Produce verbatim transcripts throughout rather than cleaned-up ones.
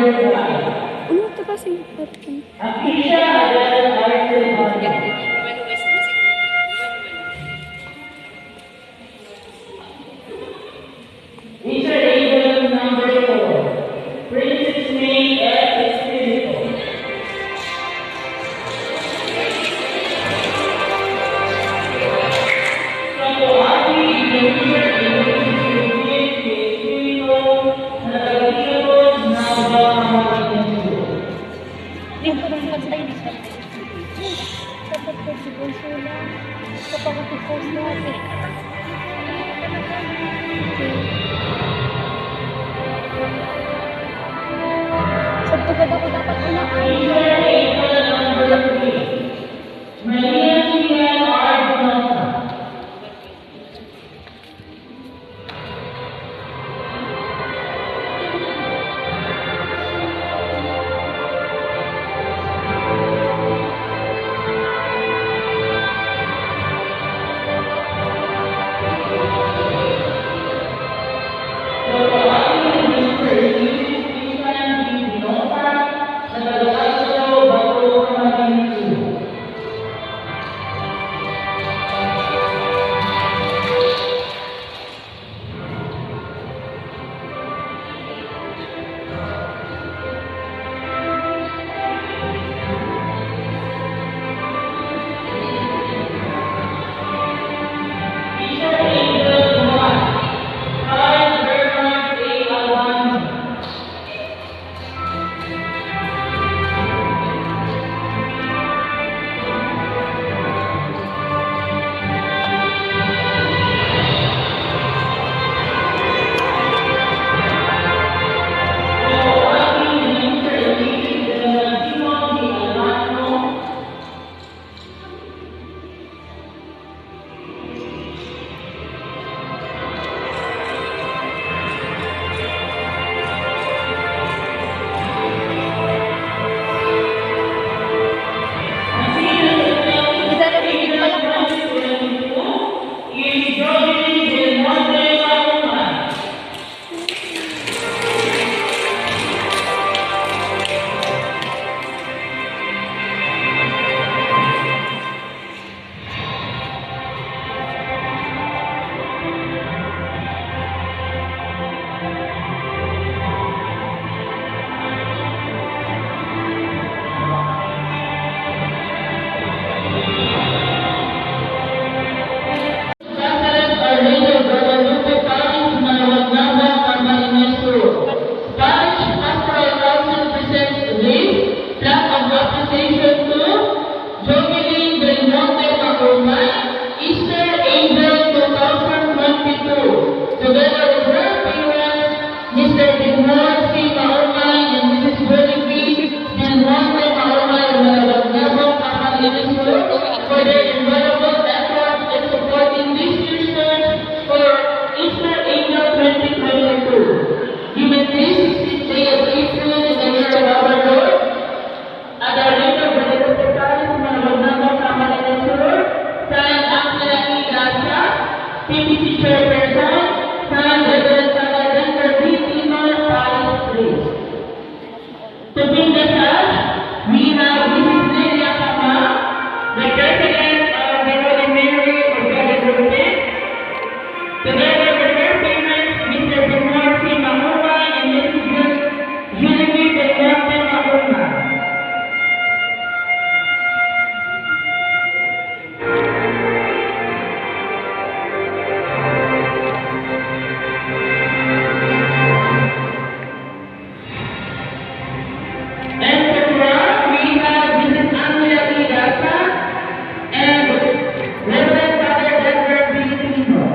Ano ito kasi? Teacher Angel number four, Princess May F. Espiritu. Sa Coati, Teacher Angel Espiritu, na taga-Tinagon, Naga, Camarines Sur. Dapat po si Consuela, kapag ako po si Ate. Sa tugad ako dapat inaano. Maria Tia Ardonosa. Catholic Our Lady of Guadalupe Parish, Marawagnaba, Camarines Sur. Parish Pastoral Council presents wreath, flag of appreciation to Jovelyn Del Monte Maumay, Easter Angel two thousand twenty-two, together with her parents, Mister Benhur C. Maumay and Missus Jollibee Del Monte Maumay, Marawagnaba, Camarines Sur, for their invaluable efforts in supporting this year's search for Easter Angel twenty twenty-two. Given this sixteenth day of April in the year of our Lord, at our Lady of Guadalupe Parish, Marawagnaba, Camarines Sur, signed Angela E. Daza, P P C Chairperson, signed Reverend Father Denver B. Timor, Parish Priest. To bring the sash, we have Missus Nelia Cama, the President of the Holy Mary of Guadalupe, together with her parents, Mister Benhur C. Maumay and Missus Jul-, Julie Del Monte Maumay. And from Guam, we have Missus Angela Igasa and Reverend Father Denver Filipino.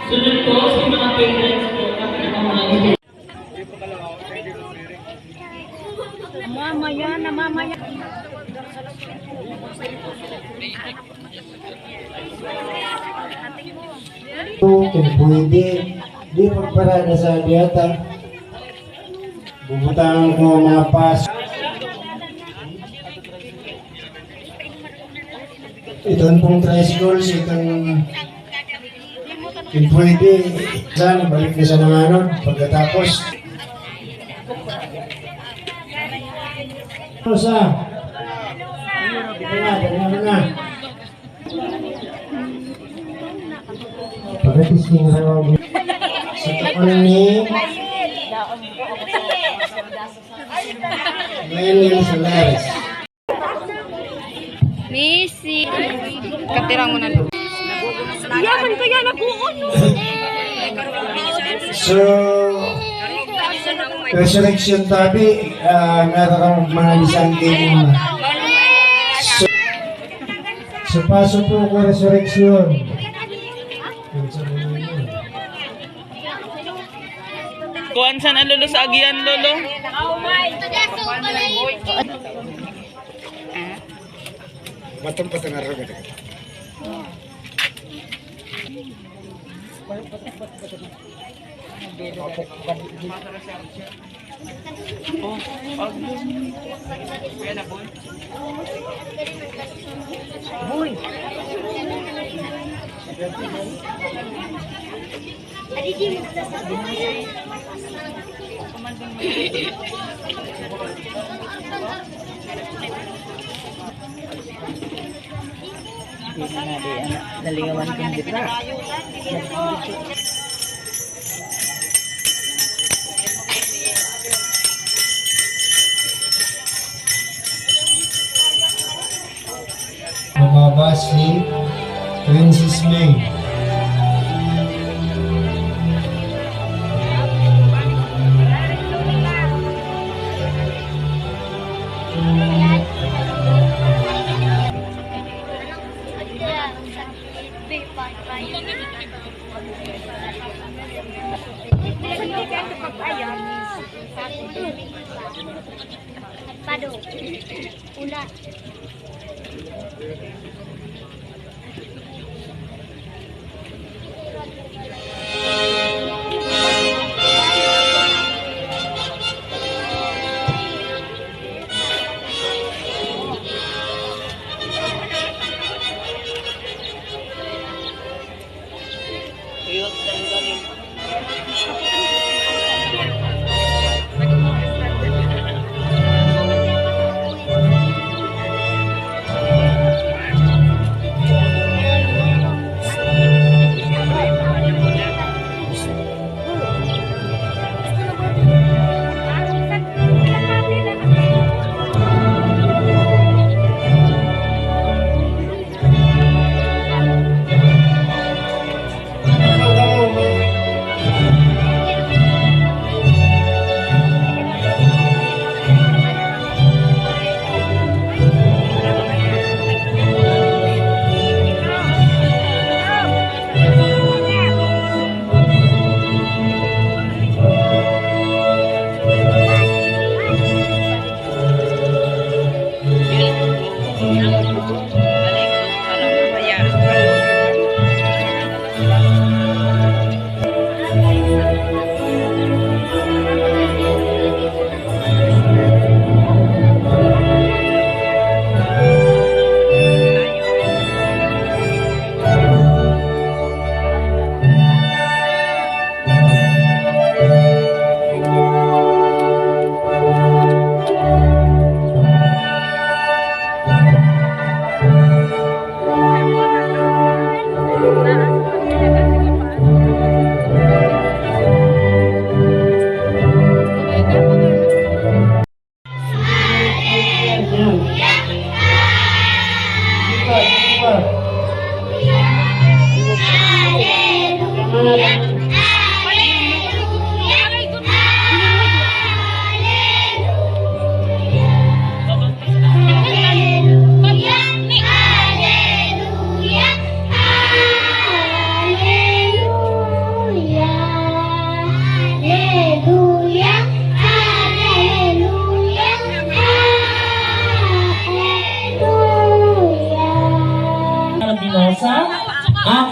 Sunod po, si mga parents po, at mga Mamaya na, mamaya. Kung pwede, di magparada sa diata. Bubutangan ko mga pas. Itong pong tricycle, itong Kung pwede, saan, balik na sa nanganod pagkatapos. Ano sa? Ano na, ano na? Pagkatisting raw. Sa tukol ni Manuel Solares. Missy. Katirang mo na lang. Yaman kaya nag-uon, no? So, resurrection tabi, ah, meron kang mga isang game. So, so, paso po ko resurrection. Kuan san ang lolo sa agian, lolo? Matang patang araw ka. Boy. Di na nga, di, ano, nalingawan kong gitara. Lumabas si Princess May. Pado. Ula.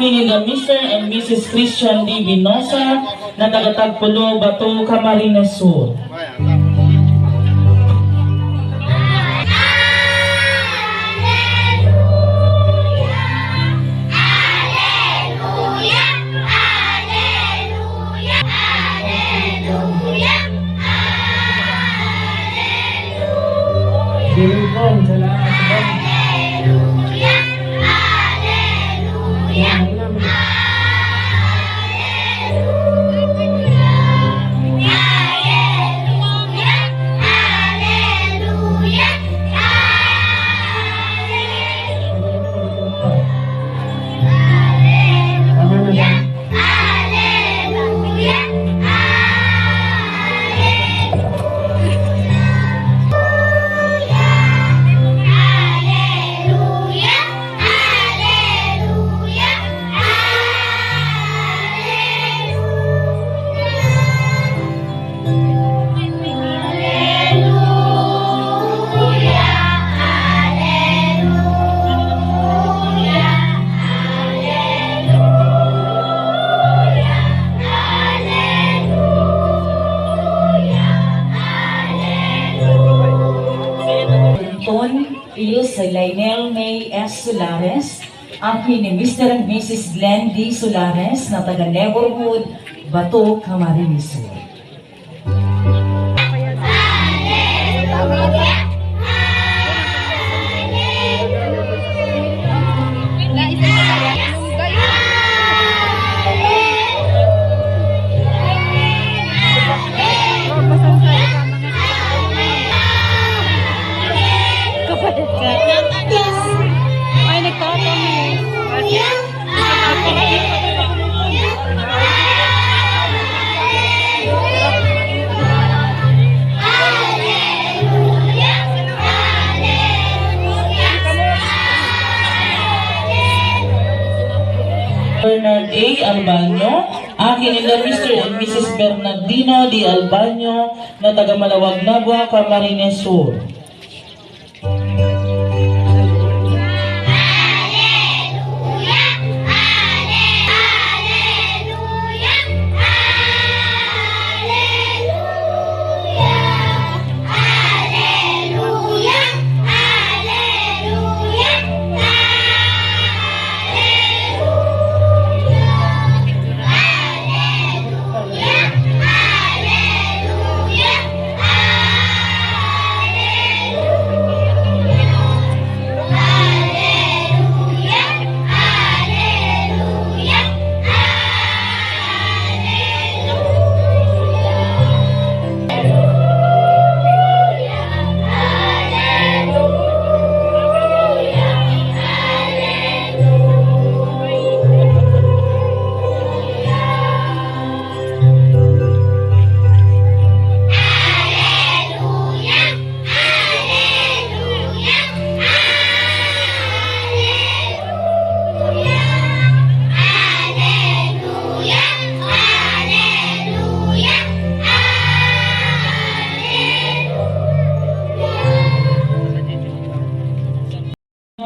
Ninda Mister and Missus Christian D. Vinosa na taga Tagpulo, Bato, Camarines Sur. Aleluya! Aleluya! Aleluya! Aleluya! Aleluya! Aleluya! Aleluya! Aleluya! Aleluya! Aleluya! Aleluya! Ton, iyo si Lionel May S. Solares, aki ni Mister and Missus Glenn D. Solares na taga Neighborhood, Bato, Camarines Sur. Ay, nagtatangis. Bernard A. Albaño, aki nila Mister and Missus Bernardino D. Albaño na taga Malawag, Nabua, Camarines Sur.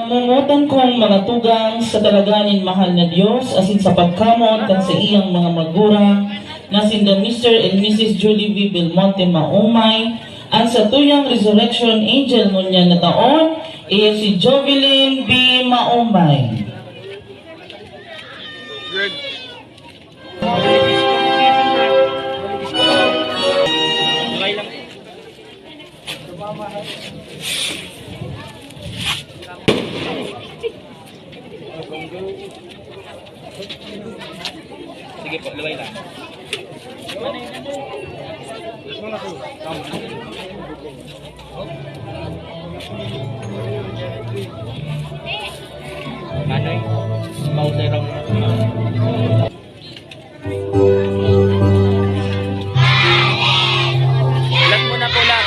Mamomotan kong mga tugang sa talaga nin mahal na Dios asin sa pagkamoot kan saiyang mga magurang na sinda Mister and Missus Julie V. Belmonte Maumay, an satuyang Resurrection Angel ngunyan na taon, iyo si Jovelyn B. Maumay. Sige po, luway lang. Manoy, mausay raw. Ulat mo na po, ulat.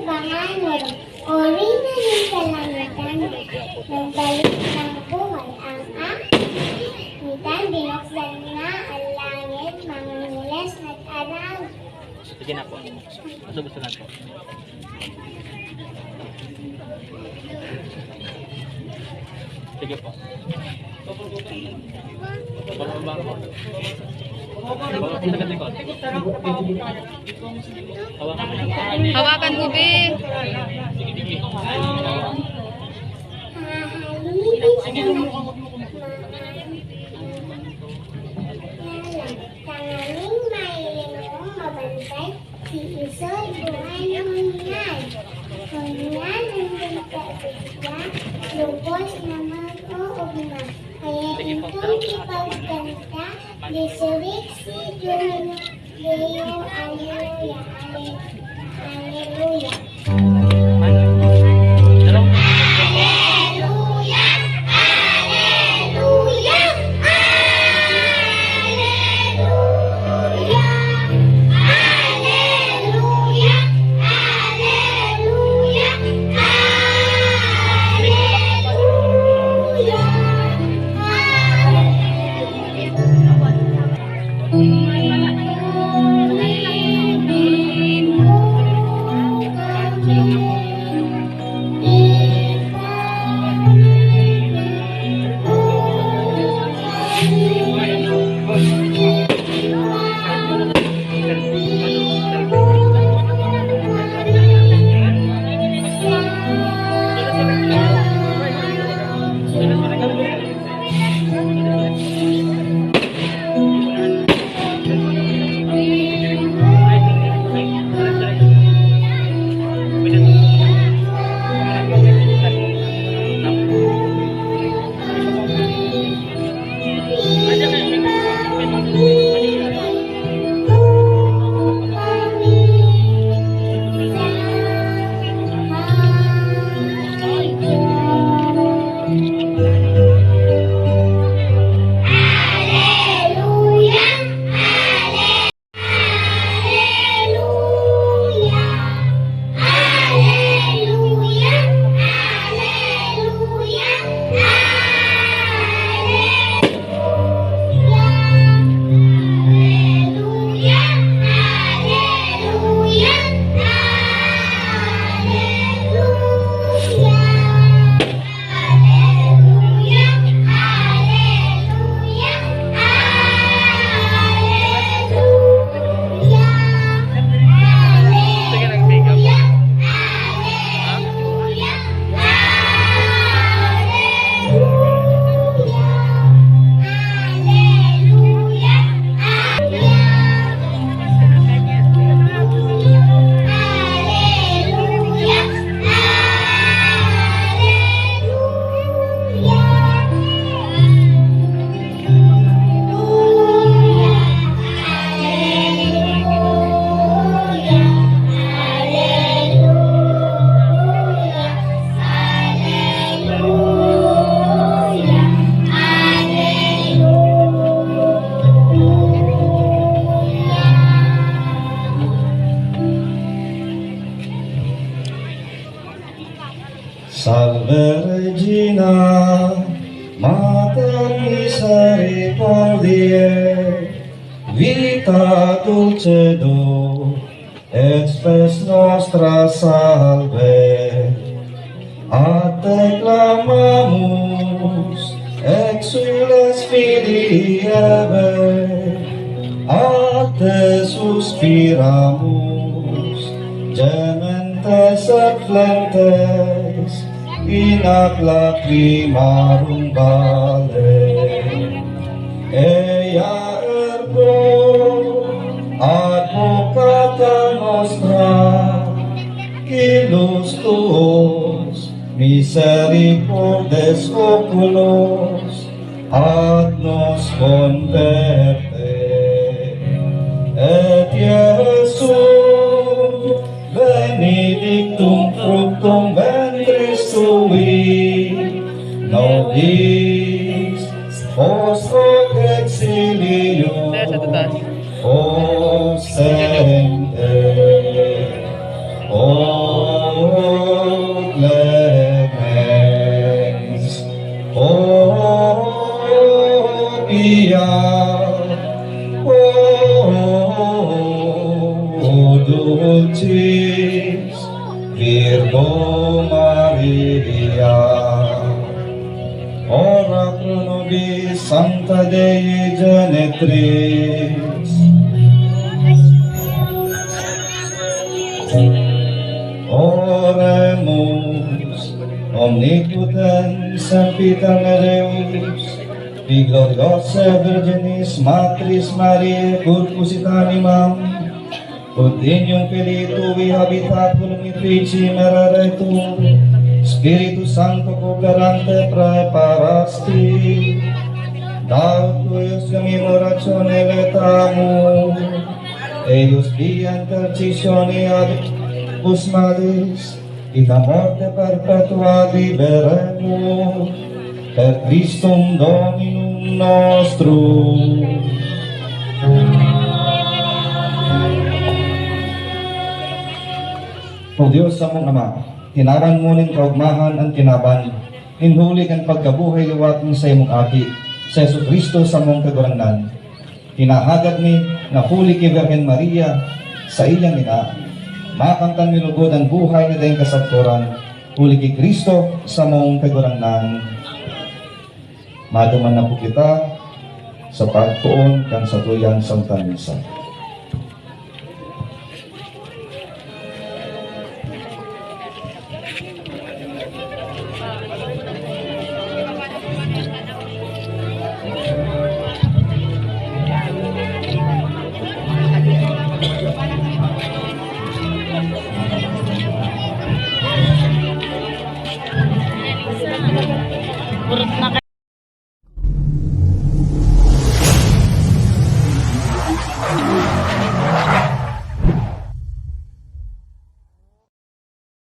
Bangangon, ori na nin kalangitan, nagbalik ng buhay ang a-, itan, binuksan na ang langit, mga angeles nag-aram. Sige na po. Gusto, gusto na po. Sige po. Hawakan mo, be. Tanganing mailinong mabantay si Isoy buhay na ngunyan. Ngunyan nandun ka sa siya, lubos na mag-oogma. Kaya itong ipagkanta, Lisibik si Dios, Leo, Aleluya, Ale-, Aleluya. Salve Regina, Mater Misericordiae, Vita Dulcedo, et Spes Nostra Salve. A te clamamus, exules fili Hevae, a te suspiramus, gementes et flentes in ac lacrimarum valle. Ea ergo advocata nostra, qui lux tuus misericordes oculos ad nos converte, et Iesum benedictum fructum ventris tui, nobis post hoc exilium poscende. O Virgo Maria, ora pro nobis Sancta Dei Genetrix. Oremus. Omnipotens et Deus, qui gloriose Virginis Matris Mariae corpus et animam, ut nihil filii tuae habitati, Spiritus Sancto cooperante praeparasti. Daos tuus gamimus, ratione laetamus, eius via intercessione ad Deus Maris, in a morte perpetua liberemus, per Christum Dominum nostrum. O Dios, samong Ama, tinawan mo nin kaogmahan an kinaban, nin huli kan pagkabuhay liwat nin saimong Aki, si Jesu-Cristo, samong Kagurangnan. Hinahagad mi na huli ki Virgen Maria, saiyang ina, makamtan mi lugod an buhay na daing kasagkoran, huli ki Cristo, samong Kagurangnan. Maduman na po kita sa pagpoon kan satuyang Santa Misa.